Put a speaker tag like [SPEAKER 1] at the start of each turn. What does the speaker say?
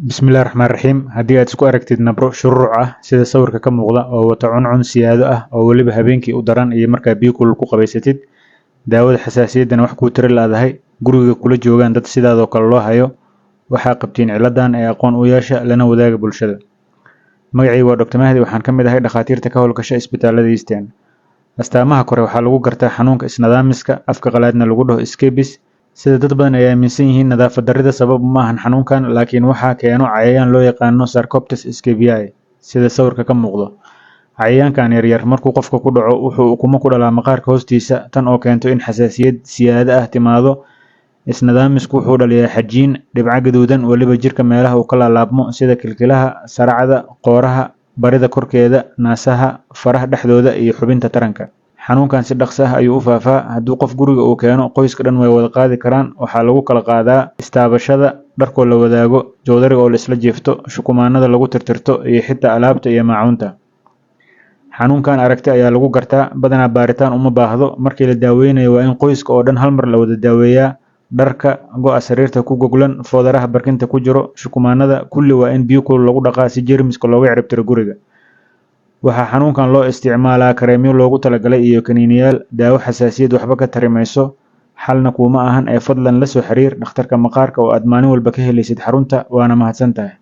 [SPEAKER 1] Bismillahi Raxmaani Raxiim. Haddii aad isku aragtid nabro shuruuc ah sida sawirka ka muuqda oo wata cuncun siyaado ah oo weliba habeenkii u daran iyo markaa biyo kulul ku qabaysatid, daawada xasaasiyaddana wax kuu tiri laadahay, guriga kula joogaan dad sidaadoo kale loo hayo, waxaa qabtiin ciladan ee aqoon u yeesha lana wadaaga bulshada. Magacaygu waa Dr. Mahdi, waxaan ka mid ahay dhakhaatiirta ka howlgasha isbitaalada Eastern. Astaamaha kore waxaa lagu gartaa xanuunka isnadaamiska, afka qalaadna lagu dhaho scabies. Sida dad badan ay aaminsan yihiin, nadaafad darrida sabab uma ahan xanuunkan, laakiin waxaa keeno cayayaan loo yaqaano Sarcoptes scabiei sida sawirka ka muuqdo. Cayayaankan yaryar markuu qofka ku dhaco wuxuu ukumo ku dhalaa maqaarka hoostiisa, tan oo keento in xasaasiyad siyaado ah timaado. Isnadaamisku wuxuu dhaliyaa xajiin, dhibco gaduudan, weliba jirka meelaha uu ka laalaabmo sida kilkilaha, saracda, qooraha, barida korkeeda, naasaha, faraha dhexdooda iyo xubinta taranka. Xanuunkan si dhaqso ah ayuu u faafaa. Haddii qof guriga uu keeno, qoyska dhan way wada qaadi karaan. Waxaa lagu kala qaadaa istaabashada, dharkoo la wadaago, joodariga oo la isla jiifto, shukumaanada lagu tirtirto iyo xitaa alaabta iyo maacuunta. Xanuunkan aragti ayaa lagu gartaa, badanaa baaritaan uma baahdo. Markii la daaweynayo waa in qoyska oo dhan hal mar la wada daaweeyaa. Dharka, go'a sariirta ku goglan, foodaraha barkinta ku jiro, shukumaanada, kulli waa in biyo kulul lagu dhaqaa si jeermiska looga ciribtiro guriga. Waxaa xanuunkan loo isticmaalaa kareemyo loogu talagalay iyo kaniiniyaal. Daawo xasaasiyad waxba ka tari mayso, xalna kuuma ahan ee fadlan la soo xiriir dhakhtarka maqaarka oo aad maalin walba ka helaysid xarunta, waana mahadsan tahay.